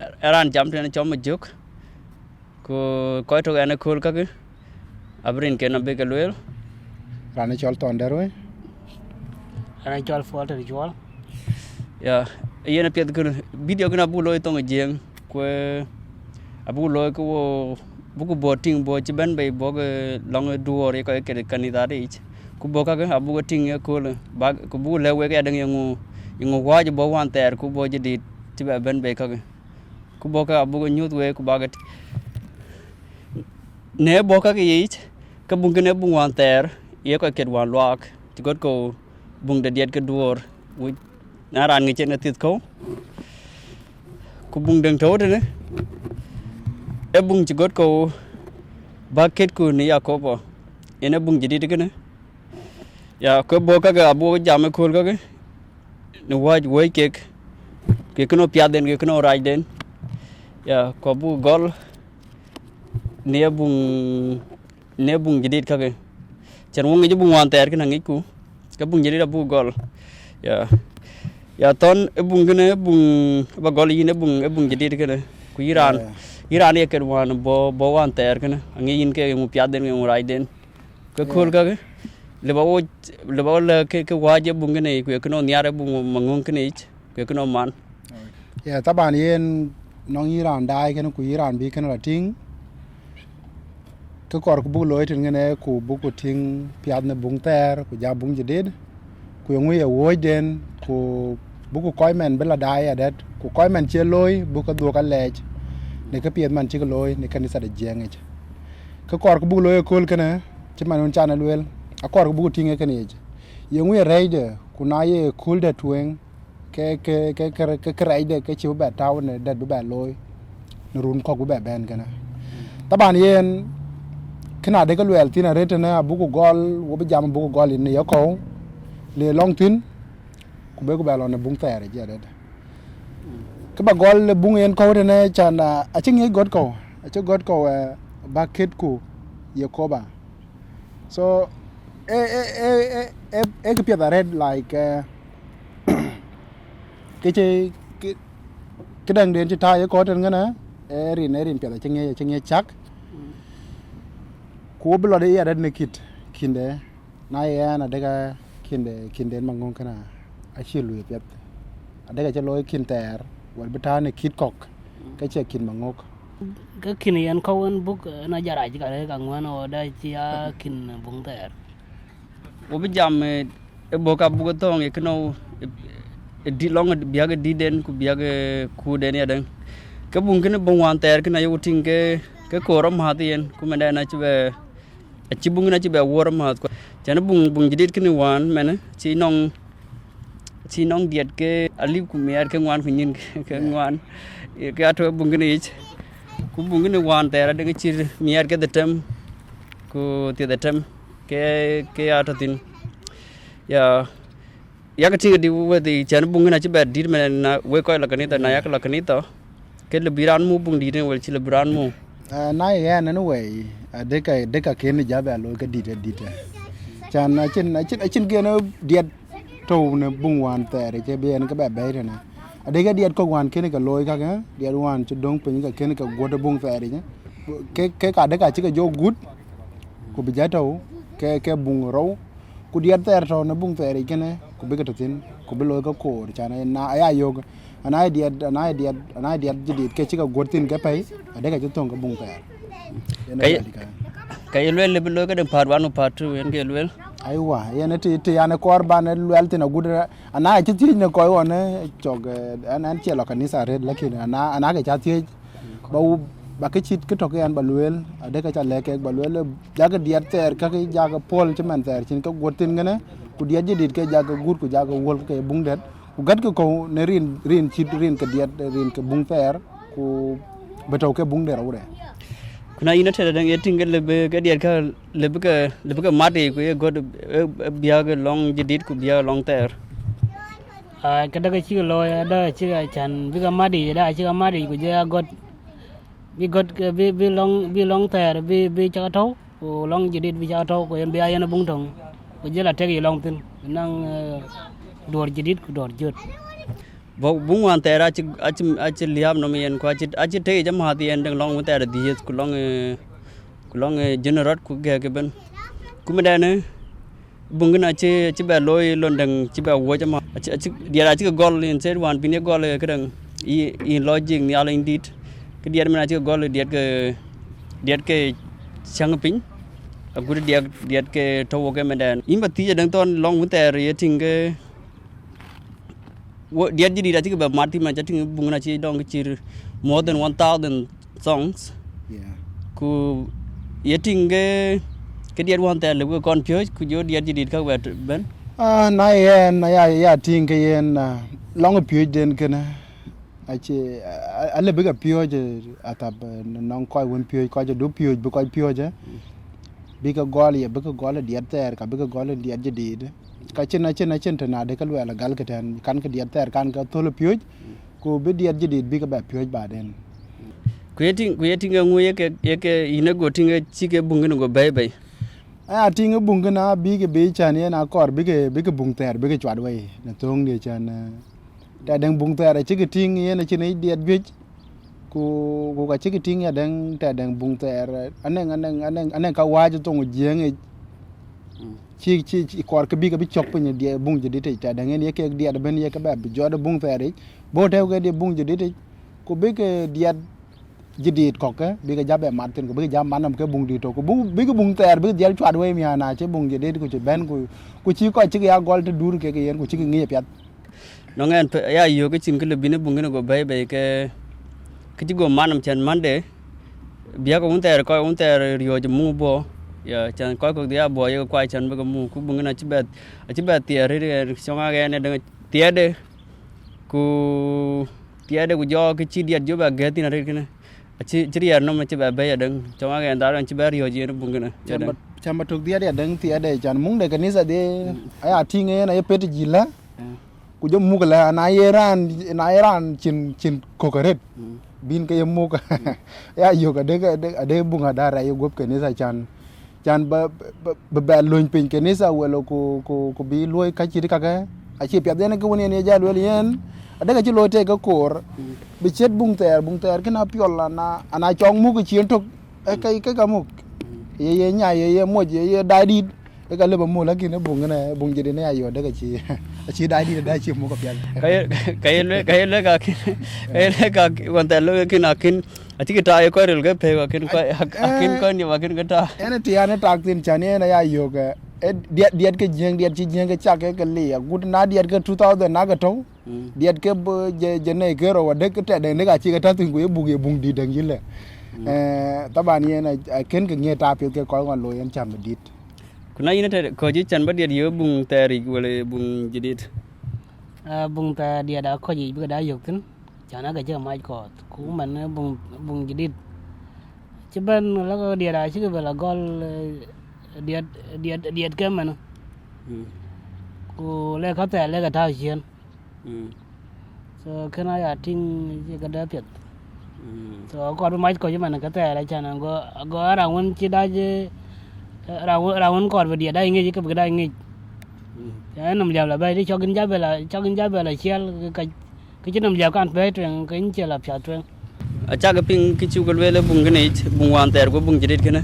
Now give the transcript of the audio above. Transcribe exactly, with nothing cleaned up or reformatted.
Ë raan jam tënë cɔl Majök, ku kɔc tök ɛn ë kööl kakë, abï rinken abï ke lueel. Raan ë cɔl Thɔn Dɛ̈t Wei. Raan ë cɔl Paul Tɛ̈t Cuɔl. Ya, yen apiɛth kënë, video kënë abuk looi thoŋ ë Jiëëŋ, ku abuk looi ke wo, buk bɔ̈ tïŋ, bɔ̈ cï bɛ̈n bei, bɔ̈ ke lɔŋ ë duɔ̈ɔ̈r ye kɔc ke kanitha yic. Ku bɔ̈ kakë abuk tïŋ ë kööl, bak, ku buk lɛ̈k wek ya däŋ yeŋö, yeŋö wääc bɔ̈ wään thɛɛr, ku bɔ̈ jadid cï bɛ bɛ̈n bei kakë. Ku bɔ̈ ke abuk nyuɔ̈th wek, ku bak në bɔ̈ kakë yic, ke buŋ kënë buŋ wään thɛɛr, ye kɔc ket wään luaak, cï gɔ̈t kɔ̈u buŋ de diɛt ke duɔ̈ɔ̈r, wïc na raan ŋic en ë thith kɔ̈u. Ku buŋ däŋ tɔ̈u tënë, ee buŋ cï gɔ̈t kɔ̈u bäk ketku në Yakobo, yen ee buŋ jadid kënë. Ya, ke bɔ̈ kakë abuk jam ë kööl kakë, në wääc wëëc kek, ke kënë piathden, ke kënë racden. Ya, ku abuk gɔl në buŋ, në buŋ jadid kakë. Cän wok ŋic buŋ wään thɛɛr kënë aŋicku, ke buŋ jadid abuk gɔl. Ya. Ya Thɔn, ë buŋ kënë, ë buŋ, ba gɔl yïn ë buŋ, ë buŋ jadid kënë. Ku yïn raan, ya, yïn raan ye ket wään bɔ̈, bɔ̈ wään thɛɛr kënë, aŋic yïn ke yeŋö piathden, yeŋö racden. Ke kööl kakë, lëu ba wo, lëu ba wo lɛ̈k ke, ke wääc ë buŋ kënë yic, ku ye kënë nhiaar ë buŋ maŋöŋ kënë yic, ku ye kënë man. Ya, taban yen nɔŋ yïn raan daai kënë, ku yïn raan bï kënë la tïŋ, ke kɔɔr ku buk looi tën kënë, ku buk ku tïŋ piath në buŋ thɛɛr, ku ja buŋ jadid, ku yeŋö ye wööcden, ku buk ku kɔc mɛn bï la daai adɛ̈t, ku kɔc mɛn cie looi, buk ke dhuök alɛɛc, në kë piɛth man cïk looi në kanitha de Jiëëŋ yic. Kë kɔɔr ku buk looi ë kööl kënë, cï man wën can ë lueel, akɔɔr ku buk tïŋ ë kënë yic. Yeŋö ye rɛɛcde, ku na ye kööl dɛ̈t tueŋ, ke, ke, ke, ke, ke, ke rɛɛcde, ke cï bï bɛ tääu në dɛ̈t bï bɛ looi, në run kɔ̈k bï bɛ bɛ̈n kënë. Taban yen, kënë adekë luɛɛl thïn arëët tënë, abuk gɔl, wo bï jam abuk gɔl yïn në yekɔ̈u, le lɔŋ thïn, ku bï ku bɛ lɔ në buŋ thɛɛr ë jadid. Kë ba gɔl ë buŋ yen kɔ̈u tënë can, ah, acï ŋiɛc gɔ̈t kɔ̈u, acï gɔ̈t kɔ̈u, eh, bäk ketku Yakobo. So, e, e, e, e, e, e kë piɛth arëët, like, eh, kë cï, kë, këdäŋden cï tääu ye kɔ̈u tën ŋënë, e rin, e rin piɛth acï ŋiɛc, acï ŋiɛc cak. Ku wo bï lɔ de ye arëët në kït, kïnde, na ye ɣɛn adekë kïnde, kïnden maŋöŋ kënë acï lui piɛth. Adekë cï looi kïn thɛɛr, wɛl bï tääu në kït kɔ̈k, ke cie kïn maŋök. Ke kïn yen kɔ̈u en buk, eh, na jarac ka rëër ka ŋuan ɣöö da cï ya kïn buŋ thɛɛr. Wo bï jam, eh, ë bɔ̈ ka buk ë thɔ̈ɔ̈ŋ ë kënou, ë, ë dï-, lɔŋ ë biäk ë dïtden ku biäk ë kuutden yadäŋ. Ke buŋ kënë buŋ wään thɛɛr kënë ayeku tïŋ ke, ke koor amääth yen, ku mɛnhden acï bɛ, acï buŋ kënë acï bɛ wuɔ̈r amääth. Cän buŋ, buŋ jadid kënë wään mɛnë, cï nɔŋ, cï nɔŋ diɛt ke alip ku miɛt ke ŋuan ku nyin ke, ke ŋuan. Ke atɔ̈ buŋ kënë yic. Ku buŋ kënë wään thɛɛr adekë cït miɛt ke dhetem, ku thiërdhetem, ke, ke atɔ̈ thïn. Ya, yak tïŋ adï wëdhi cän buŋ kënë acï bɛ dït mɛn na wek kɔc la kanitha, na yak la kanitha, ke lë bï raan muk buŋ dït en wël cï lë bï raan muk. Ah, na ye ɣɛn anyway, adekë, adekë kën ja bɛ looi ke dït adït. Cän acïn, acïn, acïn kën diɛt tɔ̈u në buŋ wään thɛɛr, cï bï en ke bɛ bɛ̈ɛ̈i tënë. Adekë diɛt kɔ̈k wään kën ke looi kakë, diɛt wään cï döŋ piny ke kën ke guɔ̈t ë buŋ thɛɛr yic. Ke, ke ka adekë acï ke jɔ gut, ku bï ja tɔ̈u, ke, ke buŋ rou, ku diɛt thɛɛr tɔ̈u në buŋ thɛɛr yic kënë, ku bï ke tɔ̈ thïn, ku bï looi ke koor, cän na aya yök, ana ye diɛt, ana ye diɛt, ana ye diɛt jadid ke cï ke guɔ̈t thïn ke pɛ̈i, adekë cï thöŋ ke buŋ thɛɛr. Yen ka ye, ka ye lueel lë bï looi këdëŋ part one ku part two, yen ke lueel. Aiwa, yen ë të, të yan ë kɔɔr ban ë luɛɛl thïn agut, ana acï thiëëc në kɔc ɣɔn, eh, cɔk, eh, ɛn, ɛn cie lɔ kanitha arëët, lakin ana, ana ke ca thiëëc, ba wo, ba kë cït kë tɔ̈ ke ɛn ba lueel, adekë ca lɛ̈k kek ba lueel, jakë diɛt thɛɛr kakë jakë puɔ̈l cï man thɛɛr cïn ke guɔ̈t thïn ŋënë, ku diɛt jadid ke jakë gut ku jakë wuɔ̈l ke buŋ dɛ̈t, ku gätkë kɔ̈u në rin, rin cït rin ke diɛt, rin ke buŋ thɛɛr, ku bï tɔ̈u ke buŋ de rou de. Ku na yïn atëde däŋ ye tïŋ ke lëbë ke diɛt kä lëbë ke, lëbë ke mat yic, ku ye gɔ̈t, eh, eh, biäk lɔŋ jadid ku biäk lɔŋ thɛɛr. Ah, këdë ke cïk looi, ada cïk a cän bï ke mat yic, ada cïk a mat yic, ku jɔ ya gɔ̈t, bï gɔ̈t ke bï, bï lɔŋ, bï lɔŋ thɛɛr bï, bï cak tɔ̈u, ku lɔŋ jadid bï cak tɔ̈u, ku yen bï a yen buŋ töŋ, ku jël a tek yic lɔŋ thïn, bï naŋ, eh, duɔ̈ɔ̈r jadid ku duɔ̈ɔ̈r jöt. Buk wään thɛɛr acï acï acï liääp nɔm yen, ku acï acï tëëc amääth yen dëŋ lɔŋ wun thɛɛr dhiëëth, ku lɔŋ ku lɔŋ jënë rɔt ku gɛ̈k ëbën. Ku mëdɛnë buŋ kën acï acï bɛ looi lon dëŋ cï bɛ wuɔ̈c amääth, acï diɛt acï ke gɔl yen thɛɛr wään bïn ye gɔl këdëŋ, yïn lɔ jik nhial yen dït. Ke diɛt mën acï ke gɔl diɛt ke diɛt ke cäŋ piny agut diɛt diɛt ke tɔ̈ wok ë mëdɛn. Yïn bä thiëc adëŋ thɔn lɔŋ wun thɛɛr ye tïŋ ke diɛt jadït acï ke bɛ mat thïn, man ca tïŋ buŋ na cï dɔŋ ke cï more than one thousand songs. Ku ye tïŋ ke ke diɛt wään thɛɛr lëu ke kɔn piööc ku jɔ diɛt jadït ka wɛt bɛ̈n. Ah, na yen aya ya tïŋ ke yen, ah, lɔŋ piööcden kënë acie alë bï ke piööc athap nɔŋ kɔc wën piööc, kɔc adu piööc bï kɔc piööc, bï ke gɔl ye bï ke gɔl diɛt thɛɛr ka bï ke gɔl diɛt jadït. Ka cïn acïn acïn tëna de ke luɛɛl agal ke tɛ̈n kan ke diɛt thɛɛr kan ke thöl piööc, ku bï diɛt jadït bï ke bɛ piööc baden. Ku ye tïŋ ku ye tïŋ eŋu yeke yeke yïn ego tïŋ cï ke buŋ kën go bɛ̈i bei? Aya tïŋ ë buŋ kën a bï ke bï cän yen akɔɔr bï ke bï ke buŋ thɛɛr bï ke cuat wei në thöŋ dië cän. Tɛ̈dɛŋ buŋ thɛɛr acï ke tïŋ yen acïn yic diɛt juëc, ku ku ka cï ke tïŋ yadɛŋ tɛ̈dɛŋ buŋ thɛɛr anɛŋ anɛŋ anɛŋ anɛŋ ka wääc thoŋ jiëëŋ yic. Cï cï cï kɔɔr ke bï ke bï cɔk piny diɛ buŋ jadït yic tɛ̈dɛŋ yen ye kek diɛt ëbën ye ke bɛ bï jɔt ë buŋ thɛɛr yic, bï tɛ̈u ke diɛ buŋ jadït yic, ku bï ke diɛt jadït kɔ̈k ke bï ke ja bɛ mat thïn ku bï ke ja mat nɔm ke buŋ dït tök ku bï ke buŋ thɛɛr bï ke dhiɛl cuat wei miäk na cï buŋ jadït ku cï bɛ̈n ku ku cï kɔc cï ke ya gɔl të dur kek yen ku cï ke ŋic apiath. Nɔŋ ɛn ya yök ke cïn kë lë bïn ë buŋ kën go bɛ̈i bei ke ke cï go mat nɔm cän Monday biäk wun thɛɛr kɔc wun thɛɛr riɔ̈ɔ̈c ë muŋ buɔ. Ya cän kɔc kɔ̈k dhia buɔ yeke kuai cän bï ke muŋ ku buŋ kën acï bɛ acï bɛ thiɛɛr rëër cɔŋ aɣɛn ë dëŋ thiɛɛrde. Ku thiɛɛde ku jɔ ke cï diɛt jɔ bɛ gɛ̈th thïn arëët kënë acï cï riɛɛr nɔm acï bɛ bɛ̈i adäŋ cɔŋ aɣɛn dhar ɣɛn cï bɛ riɔ̈ɔ̈c yen buŋ kënë. Cam ba tök dhiɛt yadäŋ thiɛɛde can muŋ de kanitha de aya tïŋ en aye pet jï lä. Ku jɔ muk lä na ye raan na ye raan cin cin kök arëët bïn ke ye muk. Ya yök adek adek buŋ adar aye guɔ̈p kanitha can. Can bï bï bɛ löny piny kanitha wël ku ku ku bï luɔ̈i ka cït kakë. Acï piath yen ke wën yen ye jal lueel yen adek acï looi tek ke koor bï ciët buŋ thɛɛr buŋ thɛɛr kën apiɔl ana ana cɔŋ muk cien tök. Ee ke ke ka muk ye ye nya ye ye moc ye ye daai dït. Ke ka lëbë mul akïn buŋ ënë buŋ jëdï ne ayö adek acï acï daai dït ada cï muk apiath. Ka ye ka ye lue ka ye lue ka kïn ka ye lue ka wën thɛɛr lue kïn akïn. Acï ke taai kɔc ril ke pek akïn kɔc akïn kɔc niɔp akïn ke taai. Ënë tian ë tak thïn can yen aya yök. Diɛt diɛt ke jiëŋ diɛt cï jiëŋ ke cak ke ke li agut na diɛt ke two thousand na ke tɔ̈u diɛt ke je je ne ke rou adek ke tɛt dɛŋ dek acï ke tɔ̈ thïn ku ye buk ye buŋ dït dɛŋ yïlë. Thaban yen akën ke ŋiɛt ta piɛth ke kɔc ŋɔn looi yen cam ë dït. Ku na yïn ëtë kɔc yic can ba diɛt ye buŋ thɛɛr yic wala ye buŋ jadït? Buŋ thɛɛr diɛt akɔc yic bï ke da yök thïn. Can ake cï ke mac kɔɔth ku man buŋ buŋ jadït cï bɛ̈n lɔkë diɛt acï ke bɛ la gɔl. Diɛt diɛt diɛt ke man ku le ka thɛɛr le ke tääu ciëën. So kën aya tïŋ cï ke dɛ piɛth. So akɔɔr bï mac kɔc man ke thɛɛr acan ago ago aran wën cï dac. Ran wën kɔɔr bï diɛt dac ŋic ke bï ke dac ŋic. Ë nɔm liap la bɛ̈i tï cɔk yïn jabel cɔk yïn jabel aciɛl ke cï nɔm liap kan bɛ̈i tueŋ ke yïn ciɛl apiath tueŋ. Acak piŋ kë cuk lueel ë buŋ kënë yic buŋ wään thɛɛr ku buŋ cï dït kënë.